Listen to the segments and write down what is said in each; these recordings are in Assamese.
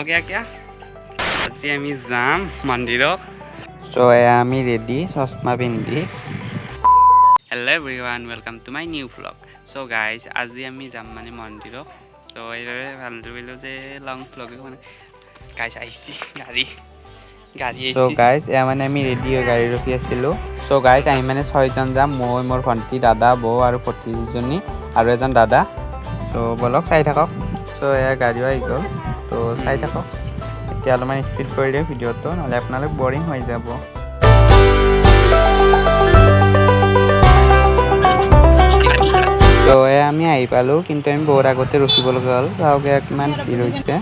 क्या क्या আজি আমি যাম মন্দিৰত। চ' এয়া আমি ৰেডি, চশমা পিন্ধি। Hello everyone, welcome to my new vlog. So guys, আজি আমি যাম মানে মন্দিৰত। চ' এইবাবে ভাবিলোঁ যে লং ভ্লগ মানে। গাইজ, আহিছে গাড়ী, গাড়ী চ' আহিছে। গাইজ, এয়া মানে আমি ৰেডি হৈ গাড়ী ৰখি আছিলোঁ। চ' গাইজ, আমি মানে ছয়জন যাম, মই, মোৰ ভণ্টি, দাদা, বৌ আৰু ভতিজনী আৰু এজন দাদা। চ' ব'লক, চাই থাকক। চ' এয়া গাড়ীও আহি গ'ল। ত' চাই থাকক। এতিয়া অলপমান স্পীড কৰি দিওঁ ভিডিঅ'টো, নহ'লে আপোনালোক বৰিং হৈ যাব। চ' এয়া আমি আহি পালোঁ, কিন্তু আমি বহুত আগতে ৰখিব লগা হ'ল। চাওক, এয়া কিমান ভিৰ হৈছে।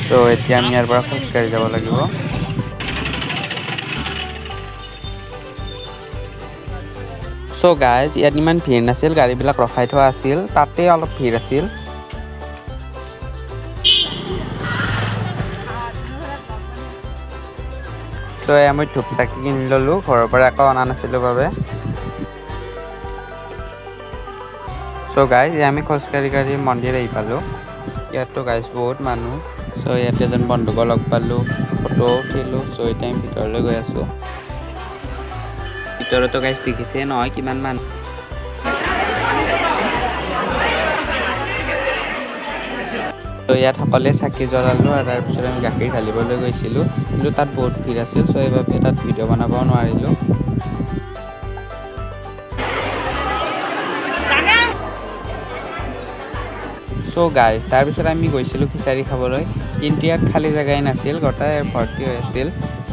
চ' এতিয়া আমি ইয়াৰ পৰা খোজকাঢ়ি যাব লাগিব। চ' গাইজ, ইয়াত ইমান ভিৰ নাছিল, গাড়ীবিলাক ৰখাই থোৱা আছিল, তাতে অলপ ভিৰ আছিল। চ' এয়া মই ধূপ চাকি কিনি ল'লোঁ, ঘৰৰ পৰা আকৌ অনা নাছিলোঁ বাবে। চ' গাইজ, এয়া আমি খোজকাঢ়ি কাঢ়ি মন্দিৰ আহি পালোঁ। ইয়াততো গাইজ বহুত মানুহ। চ' ইয়াতে এজন বন্ধুকো লগ পালোঁ, ফটো উঠিলোঁ। চ' এতিয়া আমি ভিতৰলৈ গৈ আছোঁ। ভিতৰতো গাইজ দেখিছে নহয় কিমান মানুহ। ত' ইয়াত সকলোৱে চাকি জ্বলালোঁ আৰু তাৰপিছত আমি গাখীৰ ঢালিবলৈ গৈছিলোঁ, কিন্তু তাত বহুত ভিৰ আছিল। চ' সেইবাবে তাত ভিডিঅ' বনাব নোৱাৰিলোঁ। চ' গাইজ, তাৰপিছত আমি গৈছিলোঁ খিচাৰি খাবলৈ, কিন্তু ইয়াত খালী জেগাই নাছিল, গোটেই ভৰ্তি হৈ আছিল।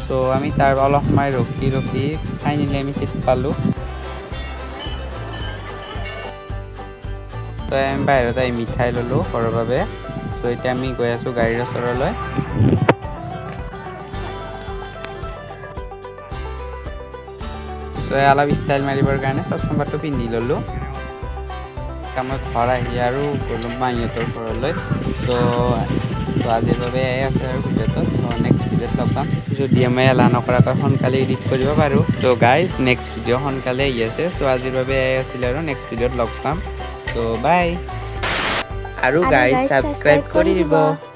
চ' আমি তাৰ অলপ সময় ৰখি ৰখি ফাইনেলি আমি চিট পালোঁ। ত' আমি বাহিৰত আহি মিঠাই ল'লোঁ ঘৰৰ বাবে। চ' এতিয়া আমি গৈ আছোঁ গাড়ীৰ ওচৰলৈ। চ' অলপ ষ্টাইল মাৰিবৰ কাৰণে চশমা পাতো পিন্ধি ল'লোঁ। মই ঘৰ আহি আৰু গ'লোঁ মাহীহঁতৰ ঘৰলৈ। চ' আজিৰ বাবে এয়াই আছে আৰু ভিডিঅ'টোত। চ' নেক্সট ভিডিঅ'ত লগ পাম, যদি আমি এলাহ নকৰাকৈ সোনকালে এডিট কৰিব পাৰোঁ। ত' গাইজ, নেক্সট ভিডিঅ' সোনকালে আহি আছে। চ' আজিৰ বাবে এয়াই আছিলে আৰু নেক্সট ভিডিঅ'ত লগ পাম। চ' বাই আৰু আৰু গাইজ, guys, subscribe subscribe কৰি কৰি দিব। দিব।